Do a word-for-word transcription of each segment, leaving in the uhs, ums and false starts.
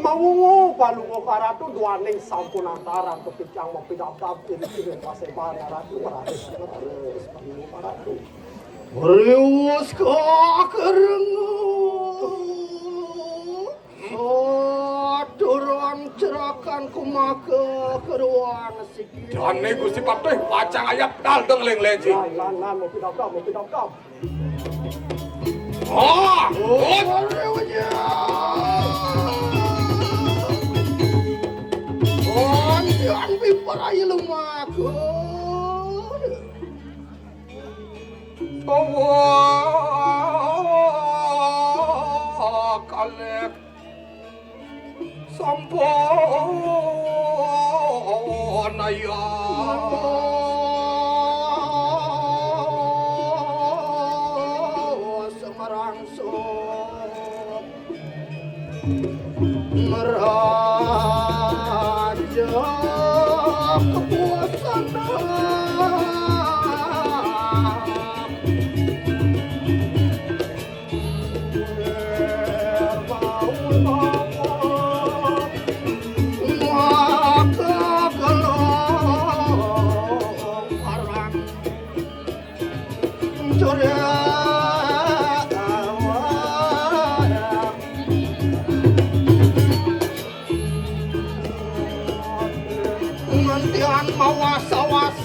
Mawungu Palungguh Ratu, duaning sampun antar Ratu Kicang mapidabdab iri sira paseban Ratu, raris leres Palungguh Ratu. Riwus kakereng. Aturan cerakan kumaka keruan siki. Dane Gusti Patih pacang ayap dal deng leng-leng. Lan, lan, lan, mapidabdab, mapidabdab. Oh, oh. Antian piperai lumaku. Kalek. Sampun ayam semarangsung meraja kepuasan. Ngantian mawas-awas.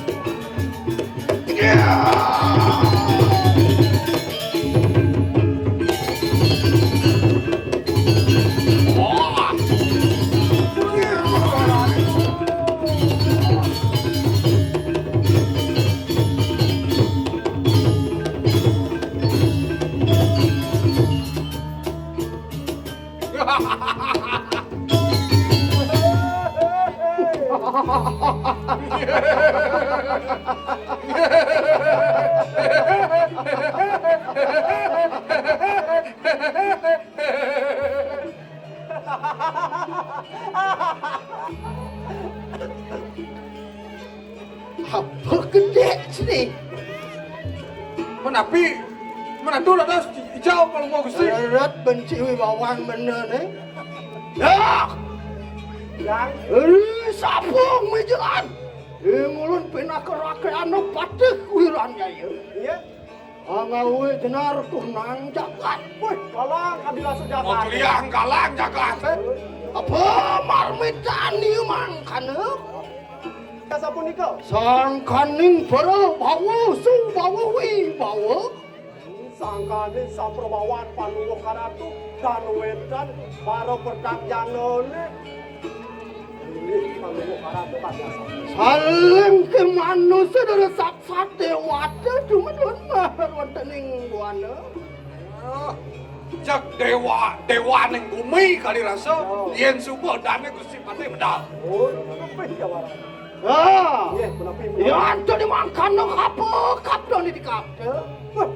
Apa gedek sini? Menapi, menantu dados ijau Palungguh Gusti. Eret benci wibawan bener nih. Ya. Yang. Eh, sapa mijaan? Eh, ngulun pinaka rakyat anu patih wiran jaya. Iya. Angawe jenar kunang jagat. Wih, kalang kadi rasa jagat. Oh, kuliah kalang jagat. Apa marmitan ieu mangkana? Sapunika. Sangkaning para bawa subawa wibawa. Sangkaning saprabawan Palungguh Ratu dan wénten para pertangjanane. Inggih, Palungguh Ratu kadiasa. Saling ke manusia dari sat-sat dewata cuma don mah wonten ing buana. Ah, cek dewa, dewa ning bumi kali rasa, oh, yen subuh dane Gusti Patih medal. Oh, lebih jawara. Ah. Nggih, menapi, menapi. Ya, antu di mangkana kapekap dong di kapte. Wah.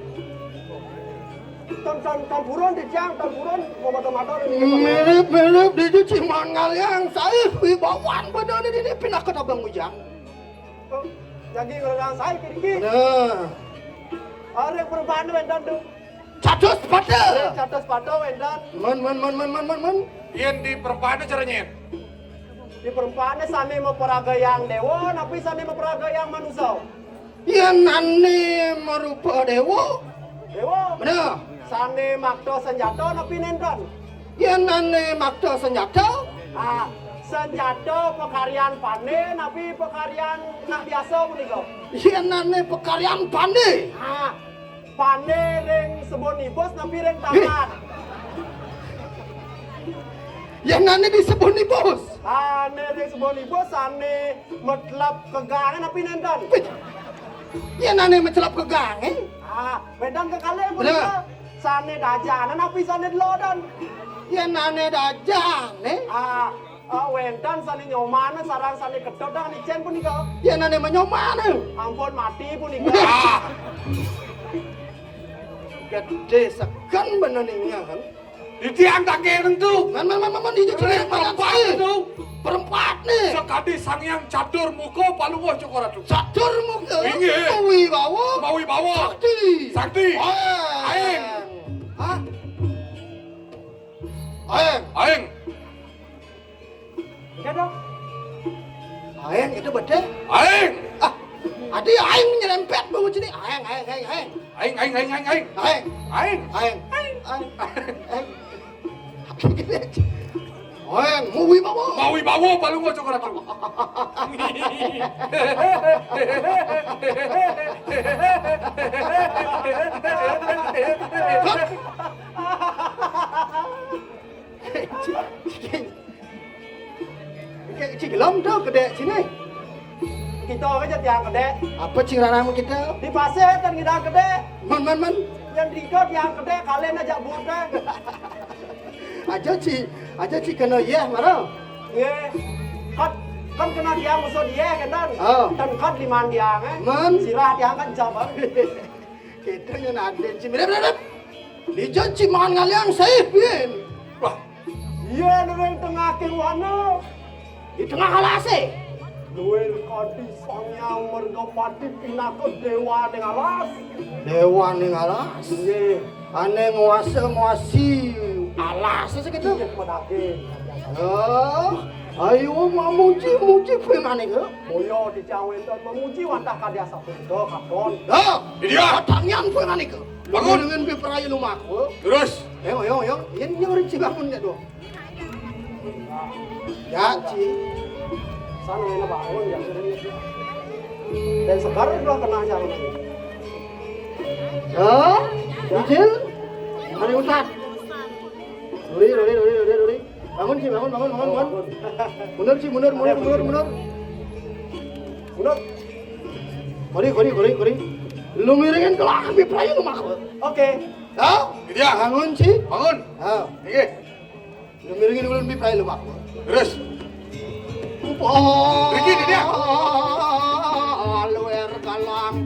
Tan, tan, tan buron di tiang, tan buron, mata-mata. Mirip-mirip di cuci mangal yang sae wibawan bener di, di pinaka tabang ujang. Oh, jagi ngelarang sae kiri-kiri. Nah. Arek perempuan wénten tuh. Catus pada. Catus pada wénten. Men, men, men, men, men, men, men. Yen di perempane carane? Di perempane sane maparagayang dewa, napi sane maparagayang manusa? Yen ane marupa dewa. Dewa. Bener. Sane makta senjata, napi nenten? Yen ane makta senjata. Ah, senjata pakaryan pane, napi pakaryan nak biasa punika? Yen ane pakaryan pane. Ah, Pane ring sebon ibus napi ring taman? Yen ane di sebon ibus. Ane ring sebon ibus, ane metlep ke gange napi nenten? Yen ane metlep ke gange. Ah, wénten kekalih punika. Sane dajanan napi sane delodan? Yen ane dajane. Ah, Ah, wénten sane nyomana sareng sane ketut dah nicen punika. Yen ane manyomana. Ampun mati punika. Ah. Gedhe seken bener ninga kan. Iki antake tentu. Men, men, men, men, men, iki jenenge perempat itu. Perempat nih. Sekadi Sang Hyang Catur Muka Palungguh Cokor Ratu. Catur Muka. Inggih. Mawi bawa. Mawi bawa. Sakti. Sakti. Wah. Aing. Hah? Aing. Aing. Bede. Aing. Ah, adi aing nyerempet bau sini. Aing, aing, aing, aing. Aing, aing, aing, aing, aing. Aing. Aing. Aing. Aing. Aing. Aing. Mau wibawa. Mau wibawa, paling gua coklat tuh. Cik, cik, cik, cik gelem tuh gede sini. Kita aja tiang gede. Apa cing rarang kita? Di pasir kan kita gede. Man, man, man. Yang di itu tiang gede, kalian aja buta. Aja ci, aja ci kena yeh marah. Ye, kan, kan kena tiang musuh dia kan. Oh. Dan kan lima tiang, eh. Man. Sirah tiang kan jawab. Kita yang ada ci mirip-mirip. Dijanji mangan ngalian saif, Bin. Wah, iya, nureng tengah keruana. Di tengah alase. Duel kadi Sang Hyang Mergapati pinaka dewa ning alas. Dewa ning alas. Nggih. Ane nguasa nguasi alas segitu. Iya, padake. Oh, ayo mamuji-muji firman itu. Boyo dicawinton mamuji wantah kadi asapunika katon. Nah, iya. Katangian firman itu. Bangun. Dengan piprayu lumaku. Terus. Ayo, ayo, ayo. Yen nyori cibangun ya, doh. Ya, Ci. Sana enak bangun ya. Dan sekarang udah kena aja. Hah? Ijil? Hari Ustaz. Ruri, ruri, ruri, ruri, ruri. Bangun, Ci, bangun, bangun, bangun, bangun. Mundur, Ci, mundur, mundur, mundur, mundur. Mundur. Kori, kori, kori, kori. Lu miringin kelak, biprai lu mah. Oke. Hah? Iya. Bangun, Ci. Bangun. Hah. Iya. Miringin ulun biprai lu, Pak. Terus. Riki, di dia. Luar galang.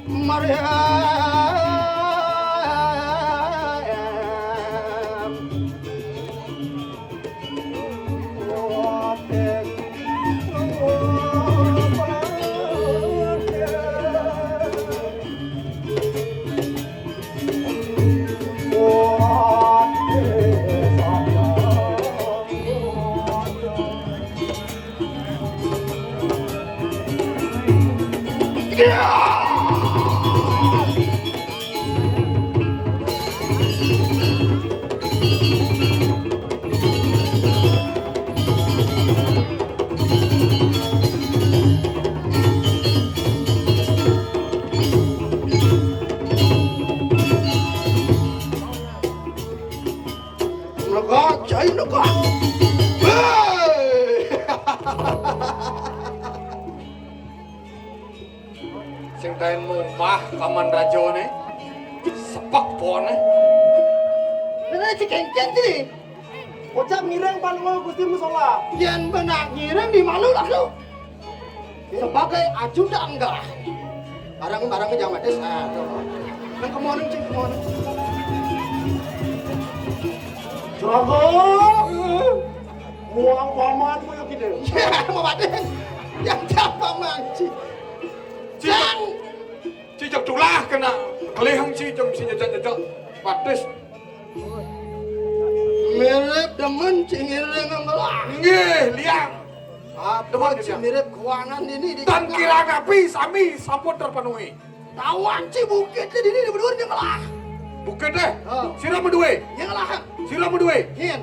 Mariam. Lega, cai lega. Hei! Sing tain mumpah paman raja ne. Sepak pone. Bener si kenceng sih. Ucap ngiring panua Gusti Musola. Yen benak ngiring di malu lah lu. Sebagai ajudan enggak. Barang-barang ke jamatis. Ah, tuh. Nang kemana, Cing? Kemana? Juragan. Muang paman koyo gitu. Ya, mau batin. Yang siapa, Mang? Cing. Cing. Cicak tulah kena kelihang ci jeng si nyejak-nyejak batis. Mirip demen ci ngiring ngelah. Nggih, liang. Apa demen ci liang. Mirip kuangan ini di. Dan kirang api sami sampun terpenuhi. Tawan ci bukit di ini bener ngelah. Bukit deh. Oh. Sira medue. Ngelah. Sira medue. Yen.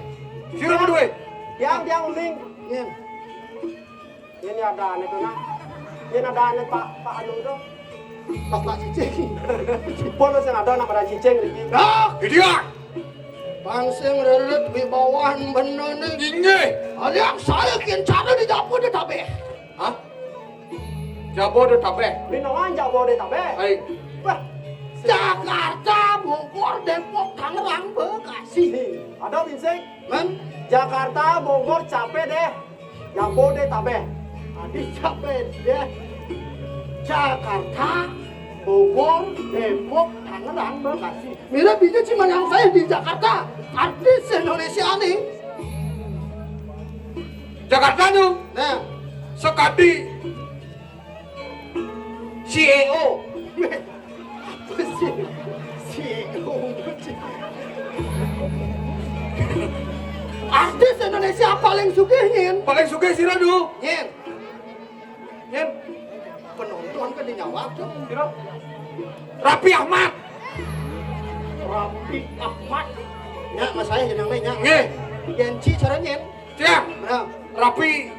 Sira medue. Yang yang uling. Yen. Ini ada ane tuh, nak. Ini ada ane Pak, Pak anu tuh. Pak, Pak Cicing. Pun sing ada anak pada cicing iki. Nah, idiot. Pangsing rerit wibawan bener nih. Inggih. Aliang saya kian cara di Jabodetabek. Hah? Jabodetabek. Binawan Jabodetabek. Hai. Wah. Jakarta, Bogor, Depok, Tangerang, Bekasi. Ada pinsik. Men? Jakarta, Bogor, capek deh. Jabodetabek. Adi capek deh. Jakarta, Bogor, Depok, Tangerang, Bekasi. Mira bisa cuma yang saya di Jakarta. Artis Indonesia nih. Jakarta tuh. Nah. Sekadi C E O. Apa sih? C E O. Artis Indonesia paling sugih, Nyin. Paling sugih sira, Du? Nyin. Nyén. Penonton kan di nyawa tuh. Piro? Raffi Ahmad. Raffi Ahmad. Nya, Mas, saya jeneng nya. Nggih. Yén Ci cara nyén. Siang. Nah. Raffi,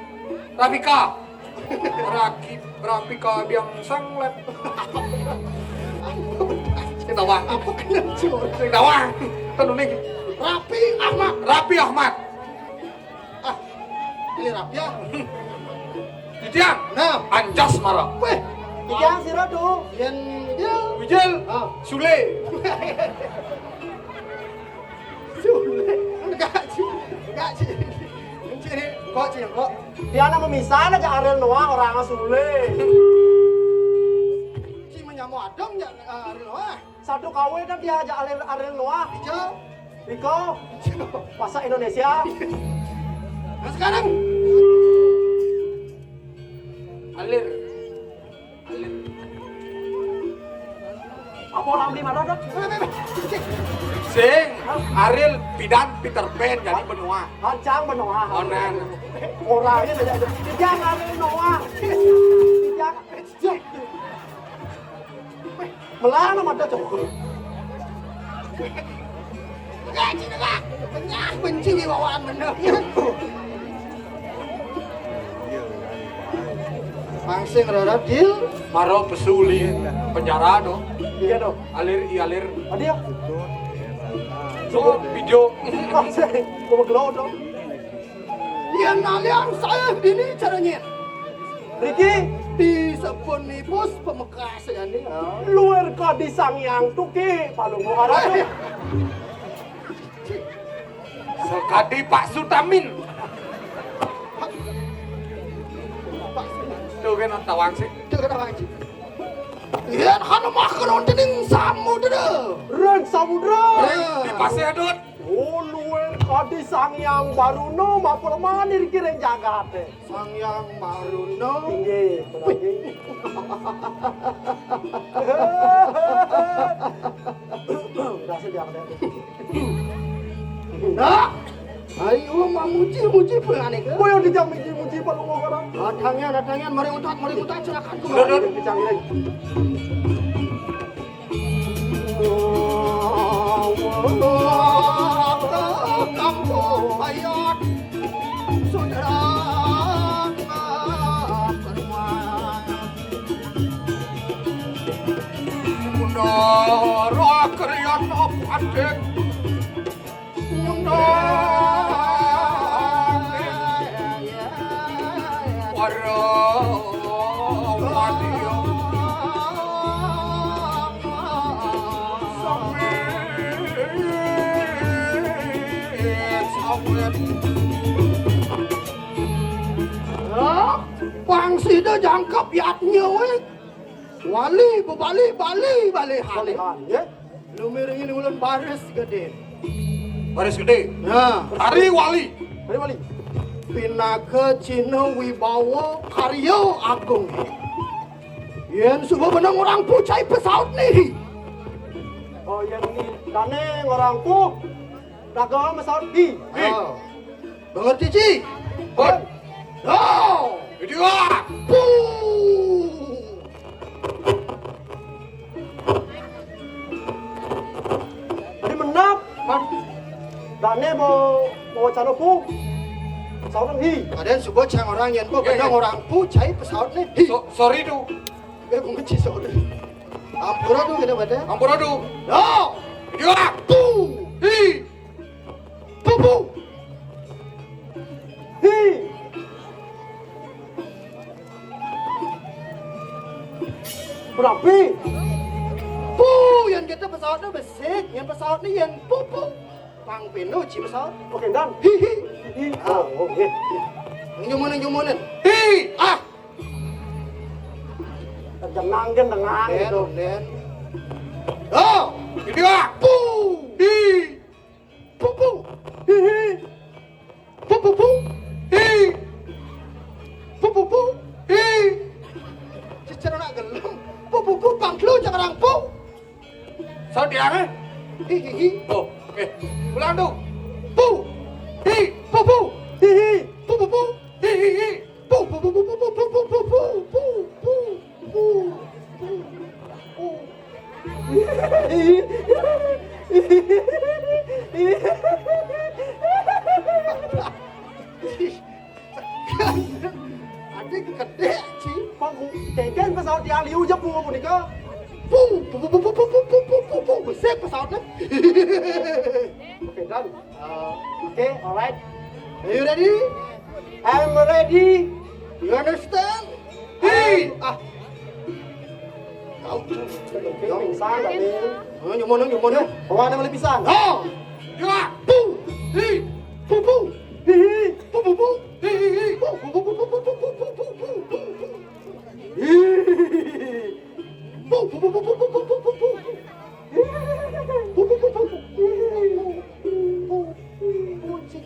Rafika. Raki, Rafika biang sanglet. Sing tawang. Apa kena cur? Sing tawang. Kan unik. Raffi Ahmad. Raffi Ahmad. Ah, ini Raffi ya. Titiang. Nah. Anjas mara. Wéh. Titiang sira tuh. Yén Wijil. Wijil. Ah. Sule. Sule. Enggak, Ci. Enggak, Ci. Ci, ini, kok, Ci, kok. Dia nama misalnya aja Ariel Noah orang Sule. Ci menyamu adong ya, eh, Ariel Noah. Satu kawé kan dia aja Ariel, Ariel Noah. Ijo. Iko. Bahasa Indonesia. Nah, sekarang. Alir. Alir. Apa orang di mana, Dok? Sing, Ariel pidan Peter Pan jadi benua. Hancang benua. Onan. Orangnya tidak ada. Jangan Noah. Jangan. Melana mata cowok. Gaji negak. Benyah benci wibawaan bener. Mangsing rara deal. Maro pesuli penjara dong. Iya dong. Alir i alir. Adi ya? So video. Mangsing. Gua gelo dong. Yén alian saya ini caranya. Riki, di sepun nipus pemekas ya nih. Luar kadi sangyang tuki, palung muara tuh. Sekadi Pak Sutamin. Tuh kan tawang sih. Tuh kan tawang sih. Yén hana mah keron dening samudra. Ren samudra. Di pasir dut. Oh, luwih kadi Sang Hyang Baruna mapeleman iriki ring jagate. Sang Hyang Baruna. Inggih, punapi. Berhasil dia, Pak. Nah, ayo mamuji-muji penganeka. Boyo dijang muji-muji Palungguh Karang. Datangan, datangan, mari utat, mari utat, silakan. Udah, udah, udah. Dijang lagi. Hah? Pang sida jangkep yatnya, wé. Wali, bebali, bali, balihan. Balihan, ya. Lumiringin ulun baris gedé. Baris gedé. Nah. Ari wali. Ari wali. Pinaka cihna wibawa karya agung. Yén suba beneng orang pucai pesaut nih. Oh, yén ni dané orang pu dagang pesaut di. Di. Oh. Mengerti, Ci? Pun. Yo. Ini, Wak. Puh. Jadi menap. Hah? Dané mau, mau cano pu. Saut hi. Kadén suba cang orang yén pu, ya, ya, orang pu cai pesaut nih. Hi. So-, sorry, Du. Eh, benci, sorry. Ampura, Du, kita baca. Ampura, Du. Yo. Ini, Wak. Puh. Hi. Pupu. Hi. Berapa? Pu, yén kita pesautnya besik, yén pesautnya yén pupu. Pang peno ci pesaut. Oke, dan. Hi, hi. Hi. Ah. Oh, oke. Nyumunin, nyumunin. Hi. Ah. Tenang, tenang, den, gitu. Den. Oh, ini, Wak. Pu. Hi. Pupu. Hihi. Pupupu. Hi. Pupupu. Hi. Cecana nak gelem. Pupupu pangklu jangan pu. Saut dia, eh? Hi, hi, hi. Oh, oke. Ulang, Du. Pu. Hi. Pupu. Hi, hi. Pupupu. Hi, hi, hi. Pu, pu, pu, pu. Kang Liu jebul punika. Pung, pung, pung, pung, pung, pung, pung, pung, pung, pung, besik pesawatnya. Oke, done. Uh, oke, alright. Are you ready? I'm ready. You understand? Hei! Ah. Kau pingsan, tapi. Oh, nyumun, nyumun. Kawan yang lebih pisan. Oh! Ya! Pung! Hi! Pung, pung! Hi, hi! Pung, pung, pung! Hi, hi, hi! Pung, pung, pung!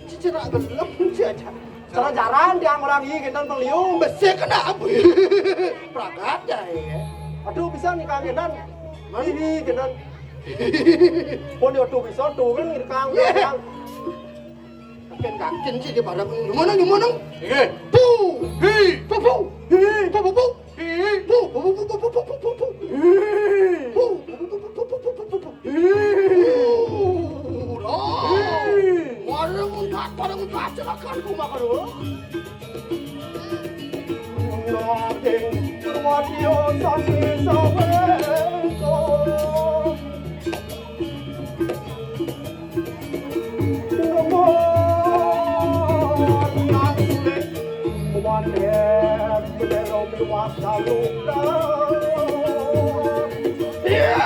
Cicerak gelem, cicerak. Cara-cara tiang orang ini, genten, Kang Liu. Besi kena apa? Pragat ya, ya. Aduh, bisa nih, Kang, genten. Ini, genten. Pun ya tuh bisa, tuh kan, ini, Kang, Kang. Kakin-kakin sih di pada nyumuneng, nyumuneng. Iya. Pu. Hi. Pu, pu. Hi. Pu, pu, pu. Hi. Pu. Pu, pu, pu. Hi. Pu. Pu, pu, pu. Hi. Pu. Hi. Pada muntat, pada muntat, silakan kumaha dulu. Wadya sami saweto. Ya,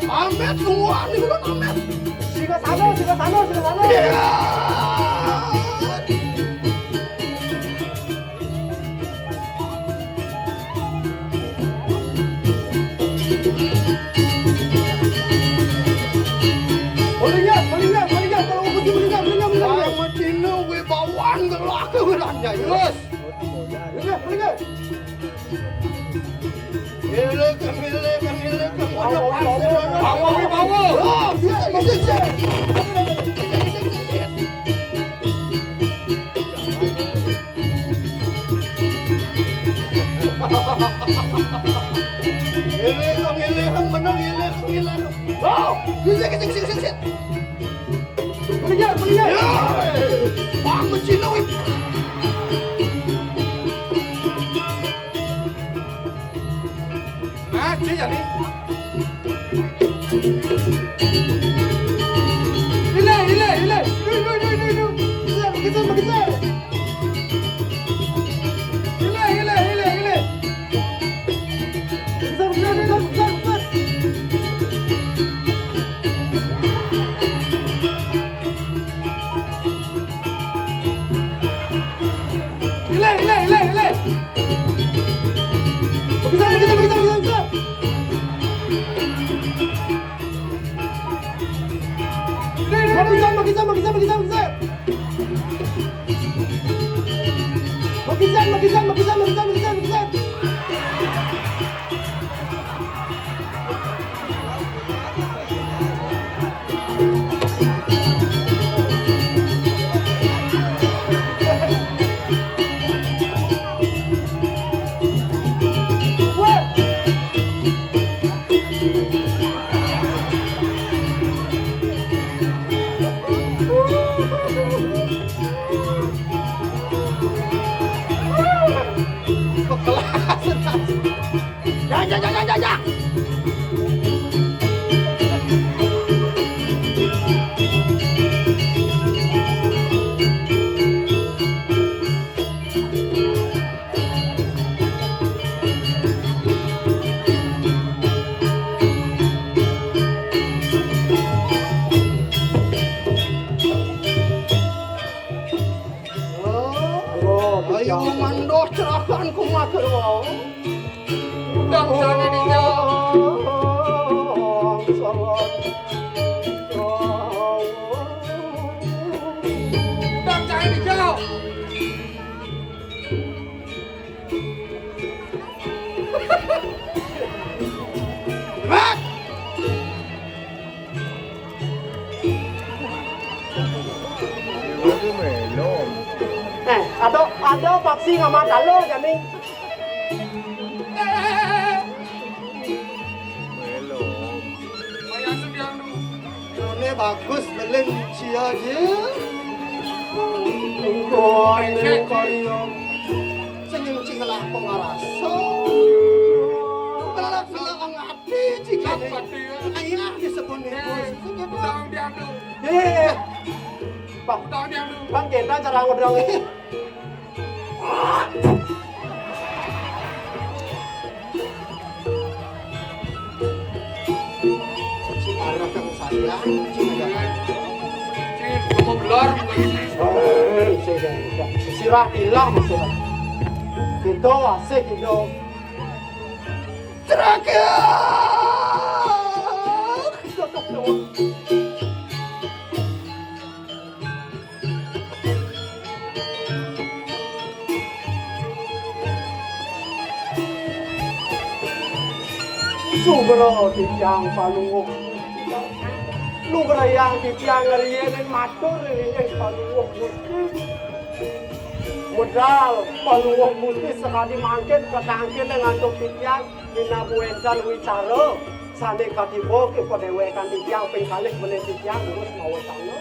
Amet semua nih, bukan Amet. Singasana, Singasana, Singasana. Ya. Malingkat, malingkat, malingkat, kalau aku sih malingkat, malingkat, malingkat. Sama Cina, wibawan, gelak, gelak, ya, yes. Malingkat, malingkat. Malingkat, malingkat, malingkat. Bawa, bawa, bawa. Oh, iya, iya, iya. Ngilih, ngilih, bener ngilih, ngilih. Oh, ngilih, ngilih, ngilih, ngilih. Kejar, kejar. Ya. Wah, mencina, wih. Ah, dia jadi. Ilé, ilé, ilé. Duh, duh, duh, duh, duh. Bisa, bisa, bisa. Ilé, ilé, ilé, ilé. Bisa, bisa, bisa, bisa, bisa. Ilé, ilé, ilé, ilé. Bisa, bisa, bisa, bisa, bisa. Makisan, makisan, makisan, makisan, makisan. Makisan, makisan, makisan, makisan, makisan, makisan. Kok kelas? Ya, ya, ya, ya, ya, ya. Ayo mandoh cerakan kumaha wau. Dang sané dijawab. Dang sané dijawab. Sing ama talo jani. Welo. Maya sudiang du. Ini bagus belin cia je. Kau ini kau. Senyum cing lah pengarasa. Galak-galak angati cing. Ayah disebut nih. Bos. Udang diadu. Eh. Bang, udang diadu. Bang, kita cara ngudang ini. Cing arah kamu sayang, cing ada. Cing, kamu belar, bukan sih? Eh, sudah, sudah. Sirah ilang, sudah. Kita asik, kita. Terakhir. Sugra titiang Palungguh. Lugrayang titiang ngriyinin matur ring Palungguh Gusti. Medal Palungguh Gusti sakadi mangkin katangkil ngantuk titiang, minab wénten wicara sané katiba kapadéwékan titiang ping kalih benih titiang durus mawacana.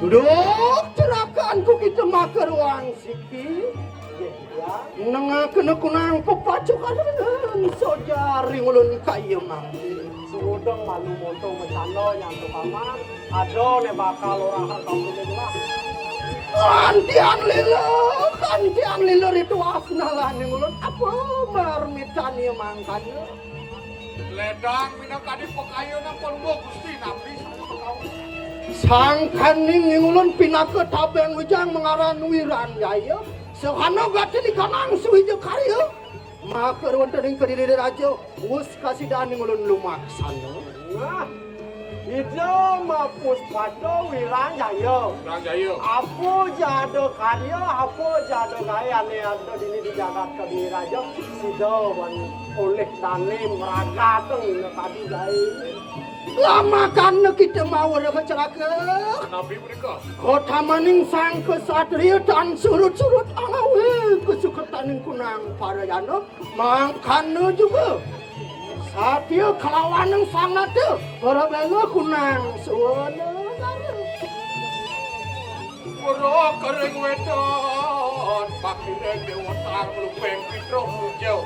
Duh, cerakanku kita maka ruang siki. Nggih, titiang. Nengakena kunang pepacukan sojar ring ulun kaya mangkin. Sumudeng malu monto macana nyantuk aman. Ada né bakal ora kampung lah. Kantian lila, kantian lila ritu asnalaning ulun. Apa marmitan ya mangkana? Ledang minakadi pakayunan Palungguh Gusti napi sangkaning ulun pinaka tabeng wijang mangaran Wiranjaya. Sahana gati dikanang suwija karya. Maka wonten ing kediri raja, wus kasidaning ulun lumaksana. Nah, Ida Mapuspata Wiranjaya. Wiranjaya. Apa jada karya, apa jada gaé ané ada dini di jagat Kediri Raja, sida wan olih dané mragateng kadi gaé. Lamakana kita mawara kecelakaan. Napi punika? Kotamaning sang kesatria tan surut-surut angawé kesuketaning kunang parayana. Mangkana juga satia kalawaning sang nata, para bela kunang suwana. Pura kering wedan, pakiring dewata nglupeng pitra puja.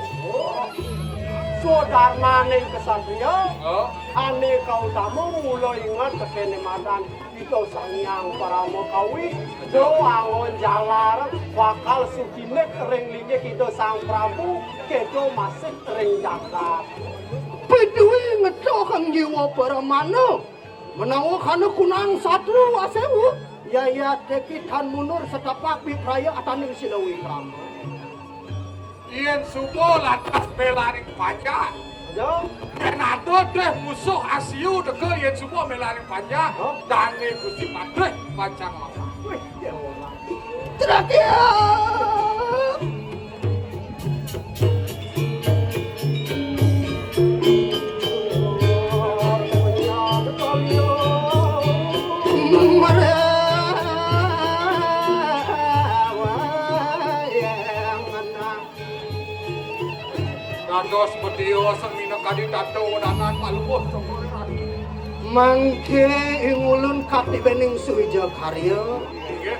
Sodarmaning kesatria, oh, ané kautama mula inget tekéné madan Ida Sang Hyang Parama Kawi, do anggon jalar bakal sudinik ring linggih Ida Sang Prabu, kéto masih ring jagat. Pidué ngetohang jiwa paramana, menawa kana kunang satru asewu, yaya tekitan mundur setapak bipraya ataning sila wikrama. Yén suba lantas mélaning pajak. Ya. Yén ada déh musuh asiu teka yén suba mélaning pajak, hah? Dané Gusti Patih pacang lawan. Wih, ya Allah. Terakhir. Dados betia semina kadi tato wedangan paluwuh. Mangké ing ulun katibening suwija karya. Inggih.